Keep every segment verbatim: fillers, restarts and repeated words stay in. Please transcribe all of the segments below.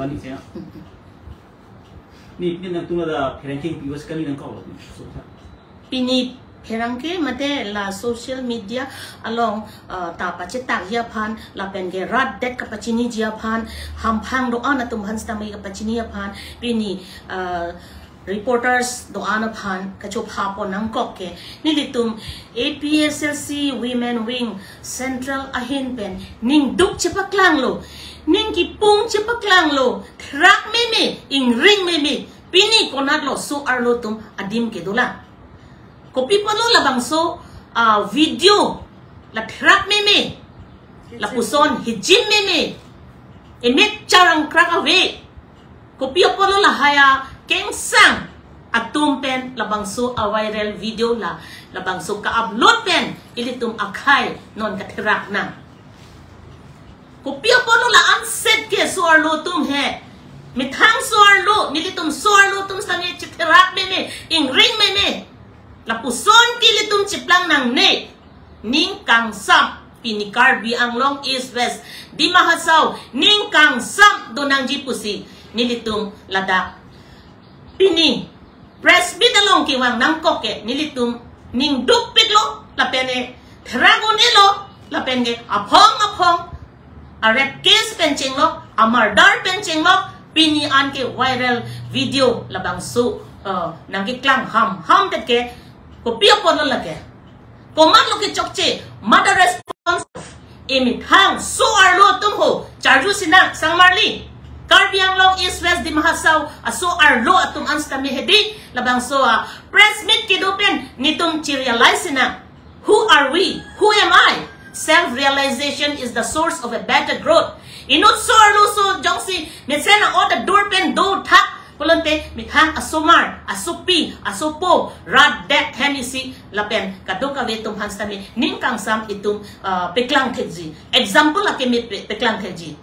Ani siya. Ni, ni nangtum ladak pherangke piwas kali nangkok lo. So, tha. Pini pherangke mate la social media along, uh, ta pachetakji aphan, lapen ke rat det kapachiniji aphan, hamphang do-an atum aphan sitame kapachini aphan, pini, uh, reporters do-an aphan kachopha pon nangkok ke, nelitum A P S L C Women Wing Central ahin pen ning duk chepaklanglo, ning kipung chepaklanglo, therak meme, ingring meme, pini konatlo so-arlo atum adim kedolang. Kopi apotlo labangso, ah, video la therak meme, lapuson hijim meme, emek charang krak ave. Kopi apotlo lahai akengsang atum pen labangso a-viral video la, labangso ka-upload pen ilitum akhei non katherak nang. Kopi apotlo la anset ke so-arlo atum he. Methang so-arlo, nelitum so-arlo atum sitame chetherak meme, ingring meme. Lapuson ke ilitum cheplang nangne. Ning kangsam pini Karbi Anglong East West Dima Hasao ning kangsam do nangji pusi nelitum ladak pini press meet along kevang nangkok ke nelitum ning dukpiklo lapen e therak un-elo lapen ke aphong aphong a-rape case pen chenglok, a-murder pen chenglok, pini an ke viral video labangso, eh, nangkeklang hamham det ke, kopi apotlo lake. Komatlo kechokche, mother response, emethang so-arlo atum ho, charju sinang, sangmarli. Karbi Anglong East West Dima Hasao, aso-arlo atum an sitame hedi, labangso a-press meet kedo pen, netum che-realize sinang. Who are we? Who am I? Self-realization is the source of a better growth. Inut so-arlo so jongsi mesen a-ot adur pen dothak pulote methang asomar, asopi, asopo, rat det hem isi lapen kadokave atum aphan sitame ning kangsam itum, ah, peklang thekji. Example akeme pe-, peklang thekji.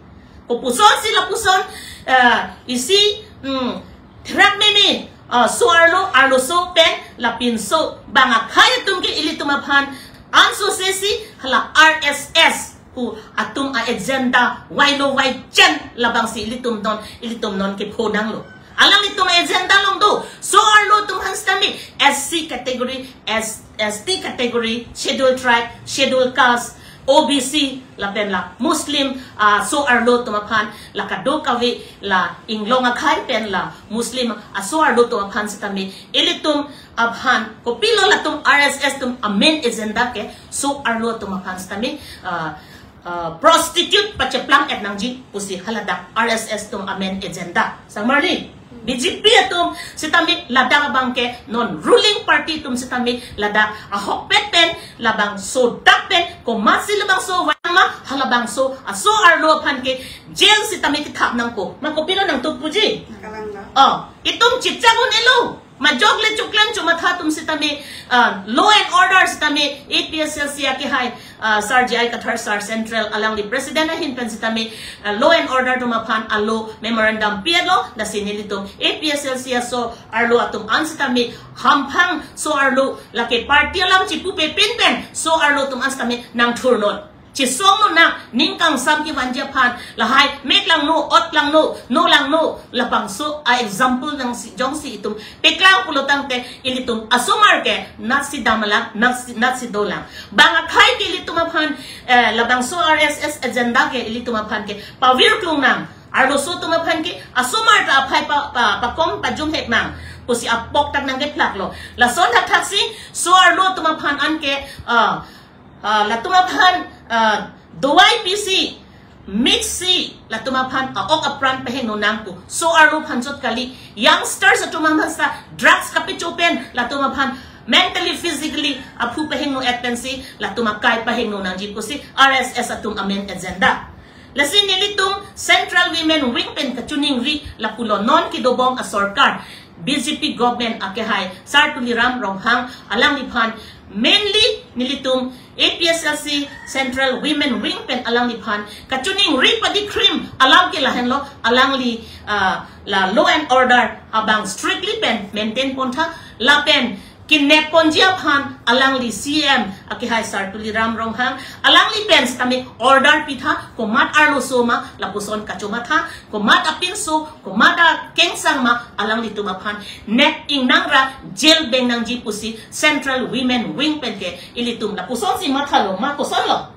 Kopusonsi lapuson, ah, isi, hmm, therak meme, ah, so-arlo, arloso pen, lapinso, bang akhei atum ke ilitum aphan, anso sesi, hala R S S pu atum a-agenda, vailo vaichen, labangsi ilitum non, ilitum non kepho nanglo. Alanglitum a-agenda along do, so-arlo atum aphan sitame, S C category, S, S T category, schedule tribe, schedule caste, O B C, lapen la Muslim, ah, so-arlo atum aphan, la kadokave, la inglong akhei pen la Muslim, ah, so-arlo atum aphan sitame, ilitum aphan, kopilo latum R S S atum a-main agenda ke, so-arlo atum aphan sitame, ah, ah, prostitute pacheplang et nangji pusi haladak R S S atum a-main agenda. Sangmarli, B J P atum sitame ladak abang ke non ruling party atum sitame ladak ahokpet pen labangso dak pen komatsi labangso vangma halabangso aso-arlo aphan ke jail sitame kethap nangkok. Ma kopilo nangtup puji? Kalang da. Oh, itum chipchak un-elo. Majok le chuklang chumatha atum sitame, ah, law and order sitame, A P S L C akehai, ah, Sar J I Kathar Sar Central alangli president ahin pen sitame, ah, law and order atum aphan alo memorandum pietlo, lasi nelitum A P S L C aso-arlo atum an sitame, hamphang so-arlo lake party alam chipupe pin pen, so-arlo atum an sitame nangthurnon. Chesong no nang, ning kangsam kevanji aphan, lahai, mek langno, ot langno, no langno, labangso a-example nangsi, jongsi itum peklang pulo tangte, ilitum asomar ke natsi damlang, natsi, natsi dolang. Bang akhei ke ilitum aphan, eh, labangso R S S agenda ke ilitum aphan ke pavir klung nang. Arloso atum aphan ke asomar ta aphai pa, pa, pakom pajumhek nang pusi apok tak nangkephlaklo. Lason thakthak si so-arlo atum aphan an ke, ah, ah, latum aphan, ah, dawai pisi, mix si, latum aphan a-ok apran pahingno nang pu. So-arlo aphan chot kali, youngsters atum aphan sa drugs kapecho pen, latum aphan mentally, physically aphu pahingno et pensi, latum akai pahingno nangji pusi R S S atum a-main agenda. Lasi nelitum Central Women Wing pen kachiningri lapulo, non kedobom asorkar, B J P government akehai Sar Tuliram Ronghang alangliphan, mainly nelitum A P S L C Central Women Wing pen alangliphan kachiningri padi krim alam ke lahenlo, alangli, ah, la law and order abang strictly pen maintain pontha lapen Kinep ponji aphan alangli C M akehai Sar Tuliram Ronghang, alangli pen sitame order pitha, komat arloso ma lapuson kachomatha, komat apinso, komat akengsang ma alanglitum aphan nep ingnangra, jail beng nangji pusi Central Women Wing pen ke ilitum lapusonsi mathalo, ma kosonlo?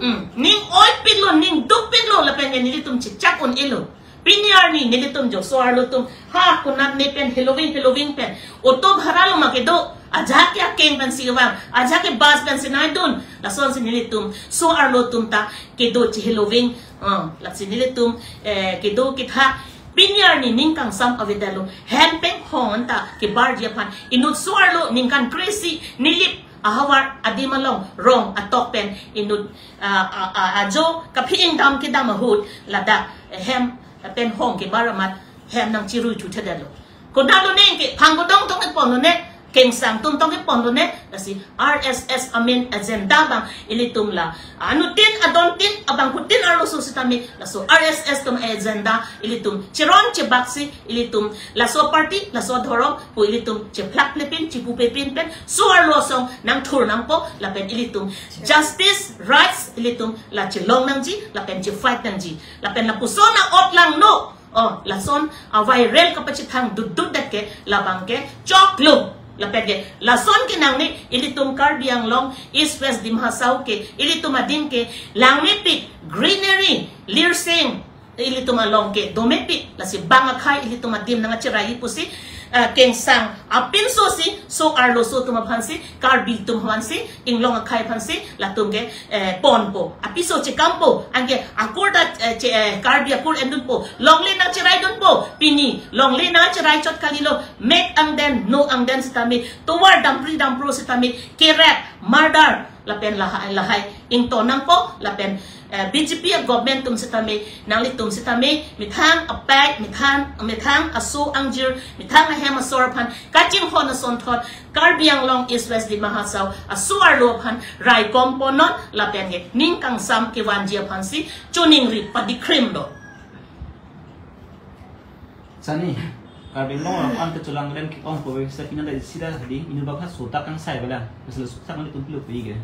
Hmm. Ning oipiklo, ning dukpiklo, lapen ke nelitum chechak un-elo. Pini arni nelitum jo so-arlo atum, ha, konat ne pen heloving heloving pen auto bhara lo ma kedo, ajahak ke akeng pensi vang, ajahak ke bus pensi naidun, lasonsi nelitum so-arlo atum ta kedo cheheloving, ah, lasi nelitum, eh, kedo kethak, pini arni ning kangsam avedetlo, hem penghong anta kebarji aphan, inut so-arlo ningkan kre-isi Nilip ahavar adim along rong atok pen inut, ah, ah, ah, ajo kaphi ingdam kedam ahut ladak, eh, hem penhong kebar amat hem nangchirui thuthedetlo. Konatlo ne, ke phang kodong tong keponlo ne, kengsang atum tong keponlo ne, lasi R S S amen agenda abang ilitum la anuttin adontin abangphutin arloso sitame laso R S S atum agenda ilitum cheron chebaksi, ilitum laso party, laso dhorom pu ilitum chephlak plepin, chipupepin pen so-arlo asong nangthur nangpo, lapen ilitum justice, rights ilitum la chelong nangji, lapen chefight nangji, lapen lapuson a-ot langno. Oh, lason a-viral kapachethang dutdut det ke labang ke choklo. Lapen ke lason ke nangne ilitum Karbi Anglong, East West Dima Hasao ke ilitum adim ke langmepik, greenery, lirseng, ilitum along ke domepik, lasi bang akhai ilitum adim nangcherai pusi, eh, kengsang apinso si so-arloso atum aphansi, Karbi atum aphansi, inglong akhai aphansi latum ke, eh, ponpo, apiso chekampo, anke akur ta, eh, che-, eh, Karbi akur endunpo, longle nangcheraidunpo, pini longle nangcheraichot kalilo, mek angden, no angden sitame, tovar dampri dampro sitame, kerap, murder, lapen lahai lahai ington nangpo, lapen, eh, B J P a-government atum sitame, nanglitum sitame, methang apei, methang, methang aso angjir, methang ahem asor aphan kachinghon asonthot, Karbi Anglong, East West Dima Hasao aso-arlo aphan raikom ponnon, lapen ke ning kangsam kevanji aphansi choningri padikrimlo. Sani, Karbi Anglong alam an kecholangrem kekong po, sa pina da sida hadi, inut bangpha sotak kangsai bela, asal sotak nanglitum pilo pi ke.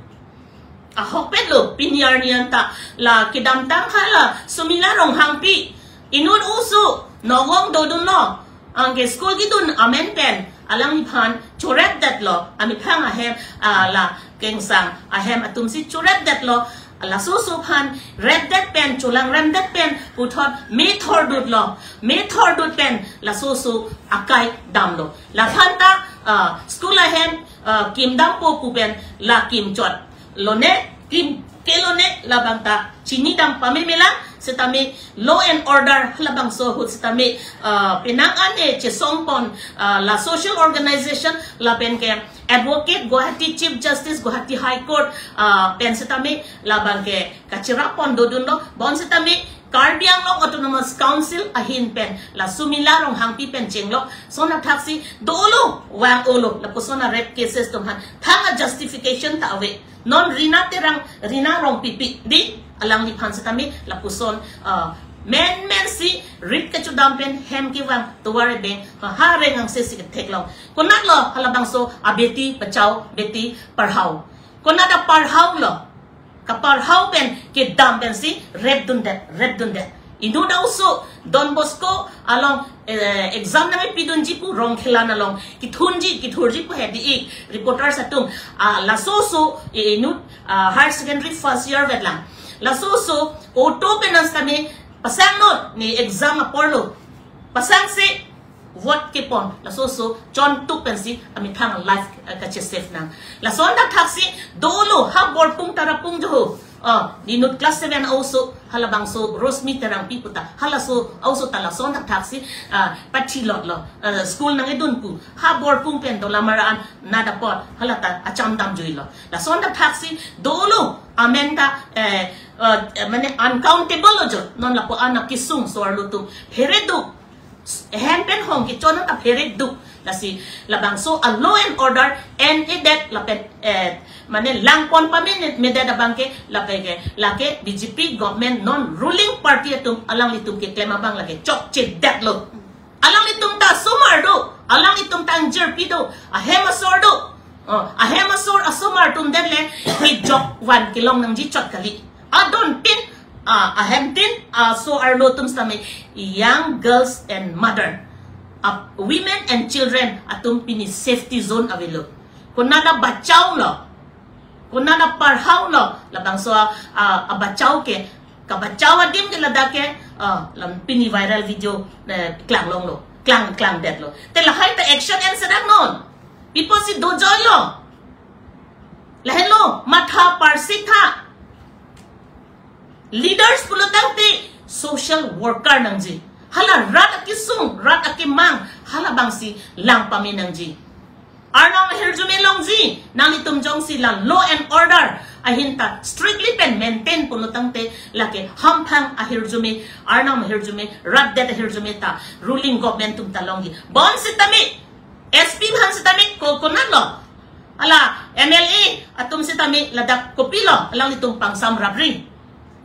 Ahokpetlo, pini arni anta la kedamtang hala Sumila Ronghangpi, inut oso nongong dodunlo, anke school kedun amen pen alangliphan chorepdetlo, amethang ahem, ah, la kengsang ahem atumsi chorepdetlo, laso oso aphan repdet pen, cholangremdet pen puthot methordutlo, methordut pen laso oso akai damlo. Laphan ta, ah, school ahem, ah, kim dampo pu pen la kimchot lone, kim kelone, labang ta chinidam pamemelang, sitame law and order halabangso ahut sitame, ah, penang an-e chesongpon, ah, la social organization, lapen ke advocate Guwahati, Chief Justice Guwahati High Court, ah, pen sitame labang ke kachirapon dodunlo, bonsitame Karbi Anglong Autonomous Council ahin pen la Sumila Ronghangpi pen chenglok son athaksi dolo vang-olo, lapuson a-rape cases atum aphan thang a-justification ta ave. Non Rina Terang, Rina Rongpipi di, alangliphan sitame lapuson, ah, menmensi rit kachudam pen hem kevang tovar ebeng ha, ha reng angse si ketheklong. Konatlo halabangso a-beti bachao, beti padhao? Konat a-padhaolo? Kapadhao pen kedam pensi repdundet, repdundet. Inut oso Don Bosco along, eh, exam nangpidunji pu Rongkhelan along kethunji, kethurji pu hedi-ik reporters atum, ah, laso oso, eh, inut, ah, higher secondary first year vetlang. Laso oso auto pen nang sitame pasang non, ne exam aporlo. Pasangse vote kepon, laso oso chontuk pensi amethang life, eh, kache-save nang. Lason dak thaksi dolo ha Borpung Tarapung jo ho. Ah, inut class seven oso, halabangso Rosmi Terangpi puta, halaso oso ta lason dak thaksi, ah, pathilotlo, ah, school nangkedun pu. Ha Borpung pen Dolamara an nat apot, hala ta acham damjuilo. Lason dak thaksi dolo amen ta, eh, eh, mane uncountable lo jo. Non lapu-an akesung so-arlo atum phereduk, hem penhong kechon ta phereduk. Lasi labangso a-law and order en-edet lapen, eh, mane langpon pamemedet abang ke lapen ke lake B J P government, non ruling party atum, alanglitum keklem abang lake chokchedetlo. Alanglitum ta somar do, Alanglitum ta ingjirpi do, ahem asor do. Oh, ahem asor asomar atum den le kejok van kelong nangji chot kali. Adontin, ah, ahemtin, ah, aso arlo atum sitame young girls and mother, ah, women and children atum pini safety zone avelo. Konat abachao lo, konat aparhau lo, labangso, ah, abachao ke, kabachao adim ke ladak ke, ah, lam pini viral video, eh, klanglong lo, klang, klangdet lo. Te lahai ta action en sedak non. Pi apotsi dojoilo. Lahenlo, matha parsi tha. Leaders pulo tangte social worker nangji. Hala rat akesung, rat akemang, halabangsi lang pame nangji. Arnam ahirjume longji, nanglitum jongsi la law and order ahin ta strictly pen maintain pulo tangte lake hamphang ahirjume, Arnam ahirjume, rat det ahirjume ta ruling government atum ta longji. Bonsitame, S P aphan sitame ko konat lo. Ala M L A atum sitame ladak kopilo, alanglitum pangsam rapri.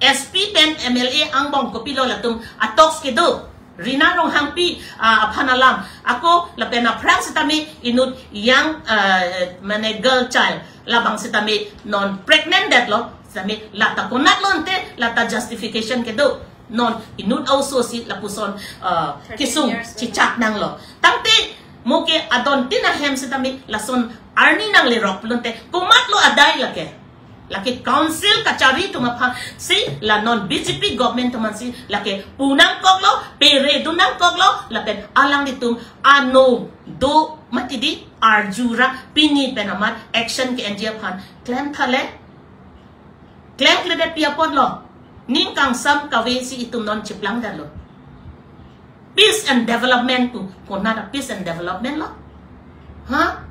S P pen M L A angbong kopilo latum a-talks kedo. Rina Ronghangpi, ah, aphan alam. Ako lapen aphrang sitame inut young, ah, mane girl child labang sitame non pregnant det lo. Sitame lata konat lo ante, lata justification kedo. Non inut a-oso si lapuson, ah, thirteen kesung years chichak nanglo. Tangte mo ke adontin ahem sitame lason arni nanglerok pulote komatlo adai lake. Lake council kachari atum aphansi, la non B J P government atum aphansi lake pu nangkoklo, peredun nangkoklo, lapen alanglitum ano do mati di arjura pini pen amat action ke-enji aphan klemtha le. Klemkledet pi apotlo. Ning kangsam kave si itum non chiplangdetlo. Peace and development pu, konat a-peace and development lo? Ha?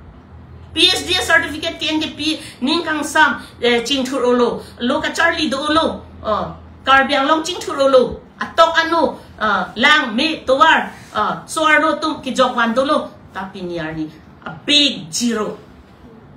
P H D certificate ke-en ke pi, ning kangsam, eh, chingthur-olo, lo kacharli do-olo, oh, Karbi Anglong chingthur-olo, atok ano, ah, lang, me, tovar, ah, so-arlo atum kejok van dolo, ta pini arni a big zero.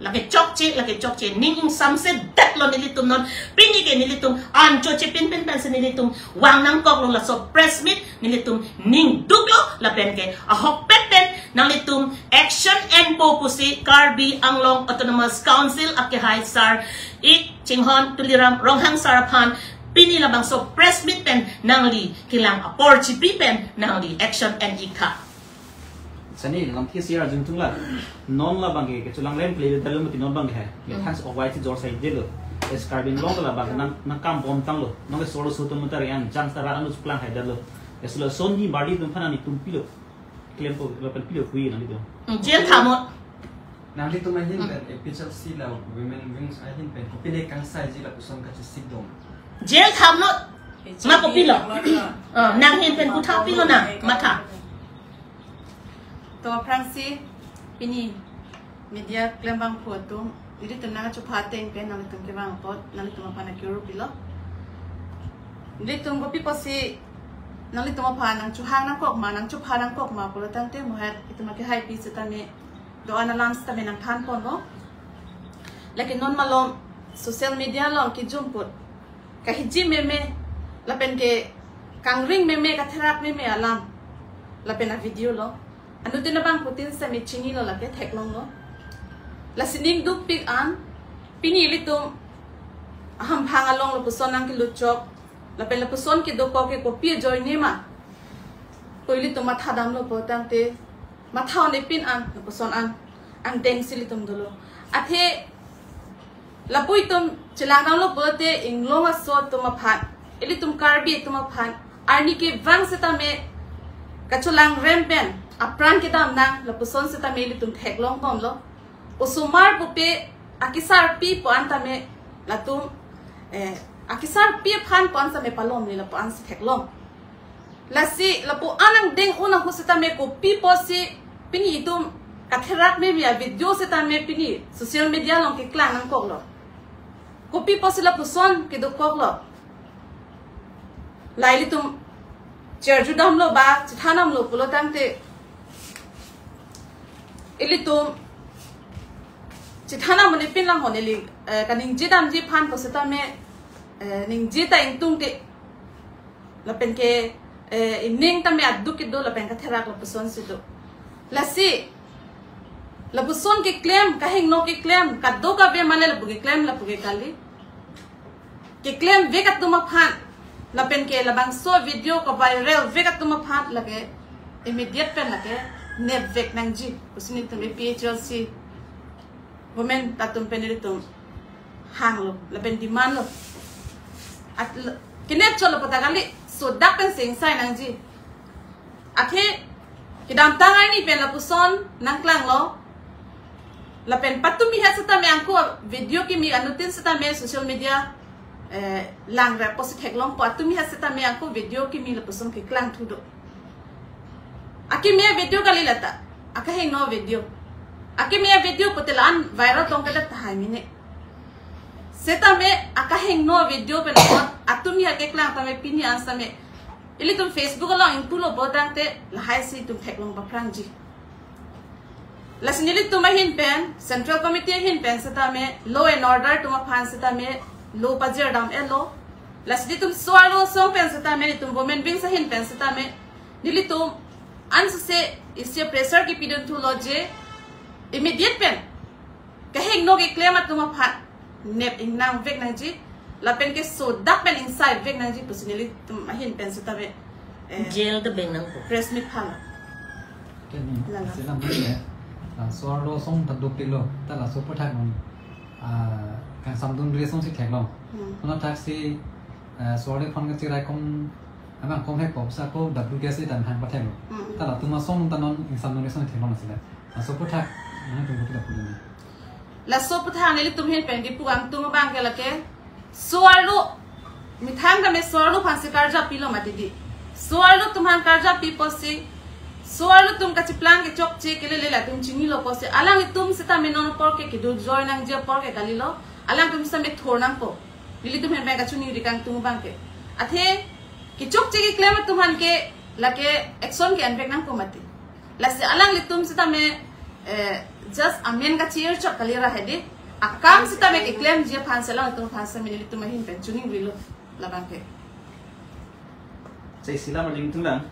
Lake chokche, lake chokche. Ning ingsamsedet lo nelitum non. Pini ke nelitum ancho chepinpin pensi nelitum vang nangkoklo laso press meet, nelitum ning duklo lapen ke ahokpet pen nanglitum action enpo pusi Karbi Anglong Autonomous Council akehai sar ik chinghon Tuliram Ronghang sar aphan pini labangso press meet pen nangli kelang apor chipi pen nangli action en-ik tha. Sani, lamthe si arjun thung la. Non labang ke, kecholang rem play de dalum ki non bang ke hai. Ye Mm. thanks of white jor sai de lo. Es Karbi Anglong labang nang, nang kam bom tanglo. Nang ke solo so tum mutar yang jang tara anu chuklang hai dalo. Es lo son di body tum phana ni tum pilo. Klempo, lapen pilo kui nangtum. Mm, jail tha mo. Nanglitum ahin Mm. pen A P H L C la women wings ahin pen kopine kangsaiji lapuson kachesik dong. Jail tha mo. Ma kopilo. Ah, nanghin pen kutha pilo na, matha. To aphrangsi pini media klembangphu atum, ilitum nangchupha ateng pen nanglitum kevang apot, nanglitum aphan akiru pilo. Ilitum kopi apotsi nanglitum aphan nangchuhang nangkok ma, nangchupha nangkok ma pulo tangte mohet itum akehai pi sitame do-an alam sitame nangthan ponlo. Lake non malom social media along kijum put kahiji meme lapen ke kangring meme, katherak meme alam lapen a-video lo. Anuttin abangphutin sitame chinilo, lake theklonglo. Lasi ning dukpik an pini ilitum ahamphang along lapuson nangkeluchok lapen lapuson kedokok ke kopi ajoine ma pu ilitum matha damlo pulo tangte matha un-epin an lapuson an angdeng si ilitum dolo. Athe lapu itum chelang damlo pulote inglong aso atum aphan, ilitum Karbi atum aphan arni kevang sitame kacholang rem pen apran kedam nang lapuson sitame ilitum theklong bomlo. Osomar pupe akesarpi pu an tame latum, eh, akesarpi aphan pu an tame palomle lapu an si theklong. Lasi lapu an angdeng un ahut sitame kopi apotsi pini itum katherak meme a-video sitame pini social media along keklang nangkoklo. Kopi apotsi lapuson kedokoklo. La ilitum cherju damlo ba chethan damlo pulo tangte ilitum chethan dam un-epin lang hon ili, eh, kaningje damji aphan pu sitame, eh, ningje ta ingtungte lapen ke, eh, ining tame aduk kedo lapen katherak lapuson si do. Lasi, lapuson keklem, kahingno keklem, kadokave mane lapu keklem, lapu ke kali. Keklem vek atum aphan, lapen ke labangso video ko viral vek atum aphan lake immediate pen lake nep vek nangji. Pusi nelitum A P H L C women atum pen nelitum hanglo, lapen demand lo. At l-, kenep chotlo pu ta kali, sodak pen sing sai nangji. Athe kedamtang arni pen lapuson nangklanglo. Lapen patumi hat setame angko video kimi anuttin setame social media, eh, langrap pusi theklongpo, atumi hat setame angko video kimi lapuson keklang thu do. Akimi avideo kali lata. Akahingno avideo. Akimi avideo pute la-an viral tong kata tahai mine. Setame akahingno avideo pen apot atumi hat keklang tame pini an setame ilitum Facebook along ingpulo pu tangte lahai si itum theklong paphrangji. Lasi nelitum ahin pen, Central Committee ahin pen setame, law and order atum aphan setame, law pajir dam-etlo. Lasi nelitum so-arlo asong pen setame, nelitum women wings ahin pen setame, nelitum ansose isi pressure kipidun thulo je, immediate pen kahingno keklem atum aphan nep ingnang vek nangji, lapen ke sodak pen ingsai vek nangji pusi nelitum ahin pen setame, eh, jail ta beng nangpo. Press meet phala. Kani, lala. Sila mene, ah, so-arlo asong ta dopiklo, ta laso aputhak non, ah, kangsamdun ri asong si theklong. Hmm. Konat thaksi, ah, so-arlo aphan kachiraikom, amang kom hek pop sa ko W K S A ta hang patheklo. Hmm. Ta latum asong ta non ingsamdun ri asong theklong sila. Laso aputhak, nangtum ko kita pulini. Laso aputhak nelitum ahin pen kipu angtung abang ke lake, so-arlo, methang tame so-arlo aphansi karjapilo mati di. So-arlo atum aphan karjapi pusi, so-arlo atum kachiplang kechokche kelele latum chinilo pusi, alanglitum setame non apor ke kedojoi nangji apor ke kalilo, alangtum setame thor nangpo. Nelitum ahin pen kachiningri kangtung abang ke. Athe kechokche keklem atum aphan ke lake action ke-en vek nangpo mati. Lasi alanglitum setame, eh, just amen kachir chot kali ra hedi. Akam setame keklemji aphan si alanglitum aphan setame nelitum ahin pen chiningrilo labang ke. Sai sila marling tunglang,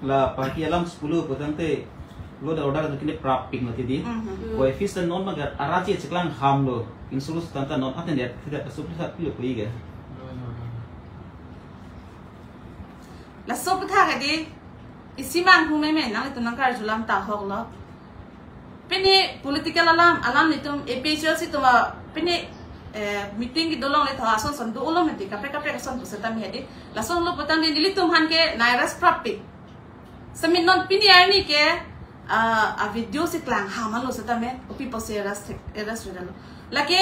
la party alam sepuluh pu tangte law and order kene prapik mati di. Mhm. Ko office ta non magar arachi chiklang hamlo, insulus tanta non atende tidak kasuk tidak pilo pui ga. Laso aputhak hedi, isi manghumeme, nanglitum nangkarjulam ta ahoklo. Pini political alam, alam nelitum A P H L C atum a, pini, eh, meeting kedo longle tho ason son do-olo mati, kaprek kaprek ason pu setame hedi. Lason lo pu tangte nelitum aphan ke nai-arrest prapik. Setame non pini arni ke, ah, avideo si klang hamlo setame, kopi pusi arrest thek, arrest ri damlo. Lake,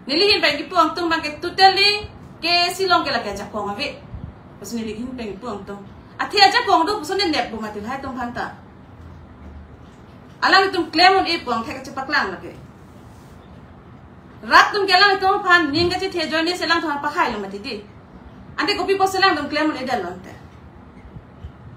neli ahin pen kipu angtung abang ke totally ke Shillong ke lake ajakong ave. Pusi neli ahin pen kipu angtung. Athe ajakong do puson ne nep bo mati lahai atum aphanta. Alangtum klem un-e pu angthek chepaklang lake. Rat atum ke alangtum aphan ning kachethejoi ne si alangtum aphan pakhailo mati di. Ante kopi pusi alangtum klem un-edetlo ante.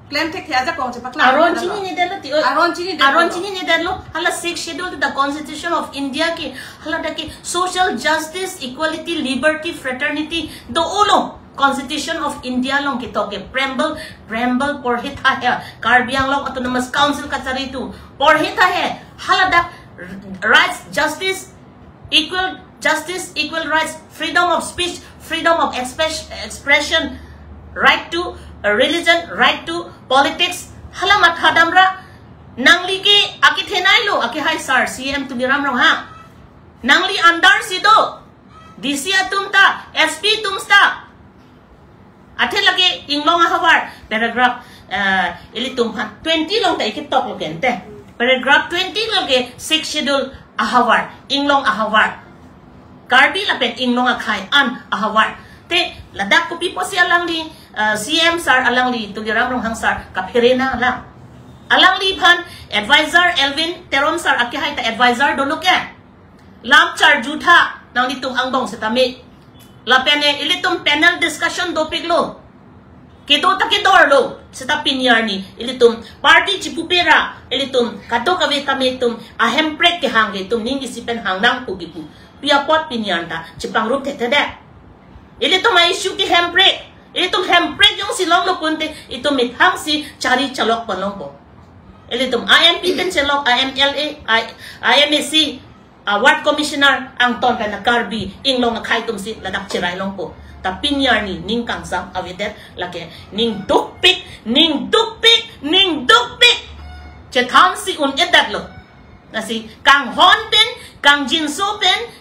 Klem thekthe ajakong chepaklang. Aron chini ne detlo ti o. Aron chini detlo. Aron chini ne detlo. Hala Sixth Schedule to the Constitution of India ke, hala dak ke social justice, equality, liberty, fraternity do-olo. Constitution of India along ketok ke preamble, preamble porhi tha he. Karbi Anglong Autonomous Council kachari atum porhi tha he. Hala dak rights, justice, equal justice, equal rights, freedom of speech, freedom of express-, expression, right to, uh, religion, right to politics. Hala matha damra, nangli ke akethenei lo, akehai sir, C M Tuliram Ronghang. Nangli under si do, D C atum ta, S P atum ta. Athe lake inglong ahavar, paragraph, eh, ilitum aphan twenty along ta ikitoklo ke ante. Paragraph twenty lake Sixth Schedule ahavar, inglong ahavar. Karbi lapen inglong akhei an ahavar. Te ladak kopi pusi alangli, eh, C M sir alangli, Tuliram Ronghang sir, kaphere nanglang. Alangliphan advisor Elwin Teron sir akehai ta advisor dolo ke. Lam charju tha, nanglitum angbong setame. Lapen ne ilitum panel discussion dopiklo. Kedo ta kedorlo, seta pini arni, ilitum party chipupe ra, ilitum kadokave tame itum, ahemprek kehang ke itum ning isi pen hang nangpo kipu. Pi apot pini an ta, chepangrup thekthe det. Ilitum a-issue ke hemprek, ilitum hemprek jongsi longlo pu ante, itum methang si chari chalok pon longpo. Ilitum I M P pen chelok, I M L A, I, I M A C, ah, ward commissioner angton pen a Karbi Anglong akhei atum si ladak cherai longpo. Ta pini arni ning kangsam avedet lake ning dukpik, ning dukpik, ning dukpik. Chethan si un-edetlo. Lasi kanghon pen, kangjinso pen,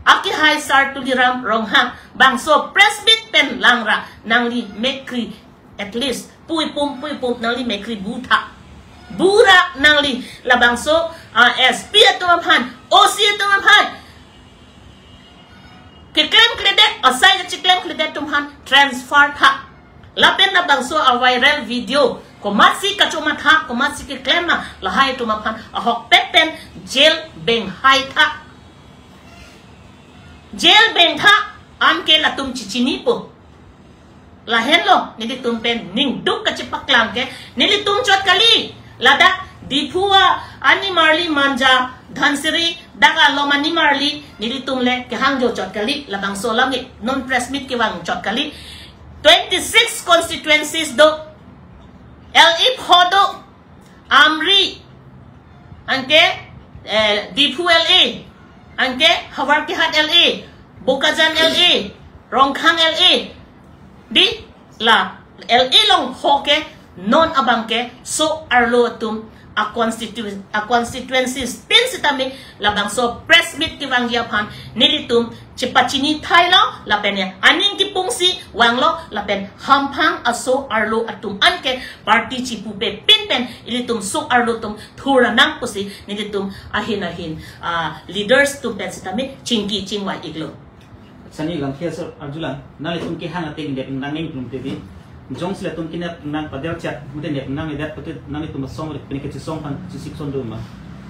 akehai Sar Tuliram Ronghang bangso press meet pen langra nangli mekkri, at least pui pum pui pum nangli mekkri butha. Bura nangli labangso, ah, S P atum aphan, O C atum aphan, keklemkledet, asai kacheklemkledet atum aphan transfer tha. Lapen labangso a viral video, komatsi kachomatha, komatsi keklem ma, lahai atum aphan ahokpet pen jail benghai tha. Jail bengtha, anke latum chichinipo. Lahenlo, nelitum pen ning duk kachepaklang ke, nelitum chot kali. Ladak Diphu a-nimarli Manja, Dhansiri, dak alom a-nimarli, nelitum le kehang jo chot kali, labangso alam ke, non press meet kevang chot kali. Twenty-six constituencies do, L A pho do, Amri, anke, eh, Diphu L A, anke Howraghat L A, Bokajan L A, Rongkhang L A, di la L A along pho ke non abang ke so arlo atum a constitu-, a constituencies tin sitame labangso press meet kevangji aphan nelitum chepachini thailo lapen ya aning kipung si vanglo lapen hamphang aso arlo atum anke party chipupe pinpen ilitum so arlo atum thura nang pusi nelitum ahin ahin, ah, leaders atum pen sitame chingki chingvai iklo. Sani Langkhi asor arjulang, nanglitum kehang ateng dep nang ning tum tebi. Jongsi latum kinep nang pader chat, mute nep nang idat patut nanglitum asong rik pen kechesong aphan chesik son do ma.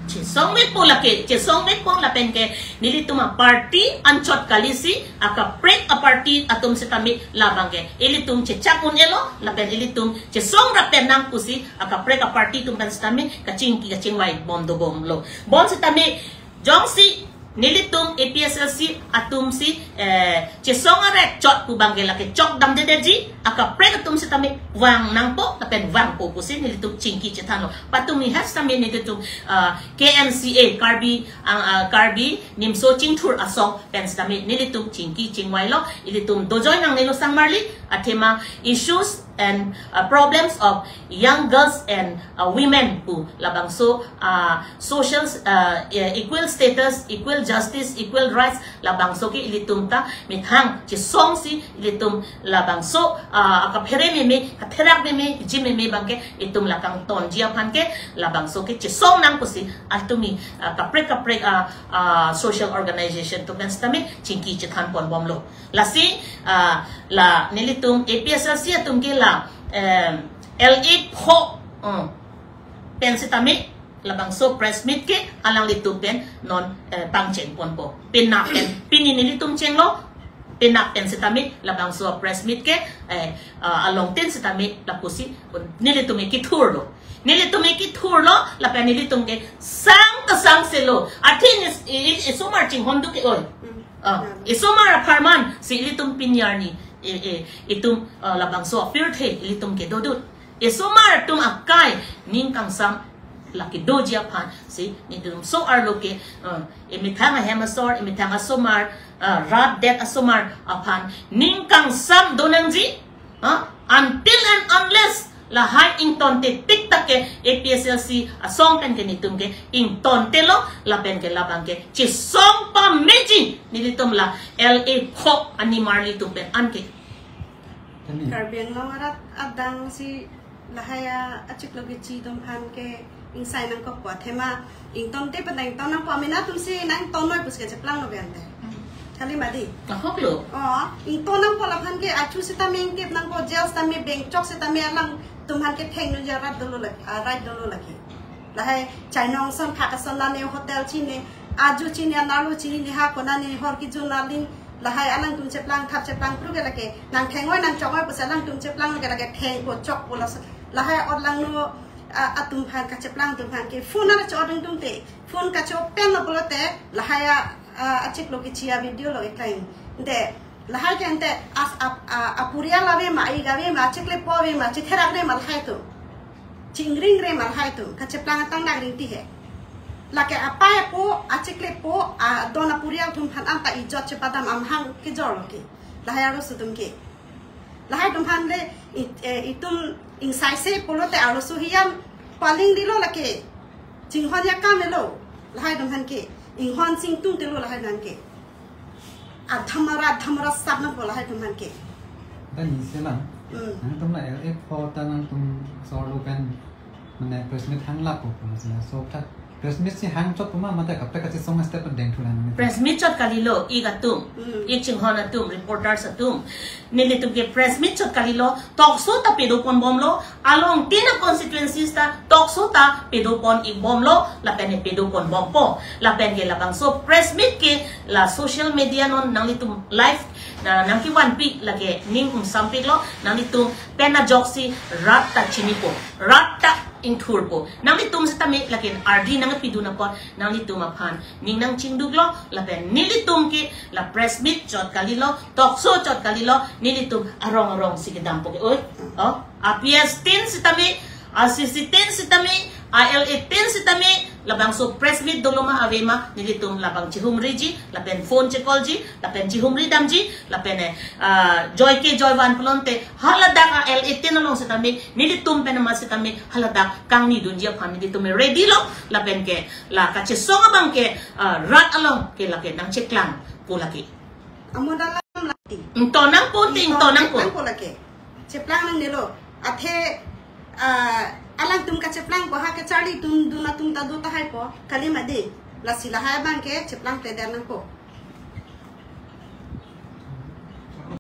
Chesong vekpo lake, chesong vekpo lapen ke nelitum a party anchot kali si, akaprek a party atum sitame labang ke. Ilitum chechak un-elo, lapen ilitum chesong rap pen nang pusi, akaprek a party atum pen sitame, kachingki kachingvai bom dobomlo. Bom sitame, jongsi nelitum A P H L C atum si, eh, chesong arek chot pu bang ke lake chok damdedetji, akaprek atum sitame vang nangpo, lapen vangpo pusi nelitum chingki chethanlo. Patumi has sitame nelitum, ah, K N C A, Karbi, ah, ah, Karbi Nimso Chingthur Asong pen sitame nelitum chingki chingvailo, ilitum dojoi nangnelo sangmarli, athema issues and, uh, problems of young girls and, uh, women pu labangso, uh, social, uh, equal status, equal justice, equal rights labangso ke ilitum ta methang chesong si ilitum labangso, uh, kaphere meme, katherak meme, ji meme bang ke itum la kangtonji aphan ke labangso ke chesong nang pusi atumi, uh, kaprek kaprek, uh, uh, social organization atum pen sitame chingki chethan ponbomlo. Lasi, ah, la nelitum A P H L C atum ke la, em, L A pho, um, pen sitame labangso press meet ke alanglitum pen non, eh, pangcheng ponpo. Penap pen, pini nelitum chenglo, penap pen sitame labangso press meet ke, eh, ah, along tin sitame lapusi nelitum ke kithurlo. Nelitum ke kithurlo, lapen nelitum ke sang kesang selo. Athe ni i, i, isomar chinghon do ke oi. Hmm. Ah, hmm. Isomar apharman si ilitum pini arni, e, e, itum, ah, labangso apirthe ilitum ke dodut. Isomar atum akai ning kangsam lake doji aphan si nelitum so arlo ke, ah, emethang ahem asor, emethang asomar, ah, rat det asomar aphan ning kangsam do nangji. Ha? Until and unless lahai ingtonte tik tak ke A P H L C asong pen ke nelitum ke ingtontelo lapen ke labang ke chesong pameji nelitum la L A pho a-nimarli atum pen anke. Tani. Karbi Anglong arat adang si lahai achiklo kechi atum aphan ke ingsai nangkokpo athema ingtonte pen ington nangpo amena atum si nangtonnoi pusi kacheplang lo bente. Kali mati. Ahoklo. Oh, ington nangpo laphan ke achu sitame ingtip nangpo, jail sitame bengchok sitame alangtum aphan ke thengno ja rat dolo lake, ah, right dolo lake. Lahai chainong ason phak ason la ne hotel chini, aju chini, anarlo chini, ne ha konat ne hor kejun aling, lahai alangtum cheplang thap cheplang phru ke lake, nang thengoi nang chokoi pusi alangtum cheplang ke lake thengpo chokpo laso. Lahai orlangno, ah, atum aphan kacheplang atum aphan ke phone ala cho-ot ringdungte, phone kacho-pen lo pulote lahai a, a, achiklo kechi a-video lo iklang. Ante lahai ke ante as ap, a, apurial ave ma, ik ave ma, achiklepo ave ma, chitherak ave ma lahai atum. Chingring re ma lahai atum, kacheplang atang nangring ti he. Lake apai apo, achikle apo, adon apurial atum aphan anta ijot chepadam amahang kejor lo ke. Lahai arloso atum ke. Lahai atum aphan le, i-, eh, itum ingsaise pulote arloso hiam paling dilo lake. Chinghon ya kam lo. Lahai atum aphan ke. Inghon sing tum telo lahai atum aphan ke. Adhamara, adhamara sab nangpo lahai atum aphan ke. Dan ni selam. Hmm. Nangtum la L A four ta nangtum sorlo pen mane press meet hang lapo pu masala so ta press meet si hang chot pu ma mate kaprek kachesong step pen deng thulang ni. Press meet chot kalilo, ik atum, Hmm. ik chinghon atum, reporters atum. Nelitum ke press meet chot kalilo, talk show ta pedopon bomlo, along tin a constituencies ta talk show ta pedopon ik bomlo, lapen ne pedopon bompo, lapen ke labangso press meet ke la social media non nanglitum live na nangkevanpi lake ning ingsampiklo, nanglitum pen ajoksi rat ta chinipo, rat ta ingthurpo, nanglitum sitame lake ardi nangpidun apot nanglitum aphan ning nangchingduklo, lapen nelitum ke la press meet chot kalilo, talk show chot kalilo, nelitum arong arong si kedampo ke, oi, oh, a P S tin sitame, a C C tin sitame, a L A tin sitame, labangso press meet dolo ma ave ma, nelitum labang chihumriji, lapen phone checallji, lapen chihumri damji, lapen eh, ah, joy ke joy van pulote, haladak a L A tin along sitame, nelitum pen ma sitame, haladak kangnidunji aphan nelitum ready lo, lapen ke, la kachesong abang ke, ah, rat along ke lake nangcheklang pu lake. Amo dalam lati. Ingto nangpo, ingto nangpo. Nangpo lake. Cheplang nangnelo. Athe, ah, alangtum kacheplang po ha kacharli atum dun atum ta do tahai po. Kali mati. Lasi lahai abang ke cheplang pleder nangpo.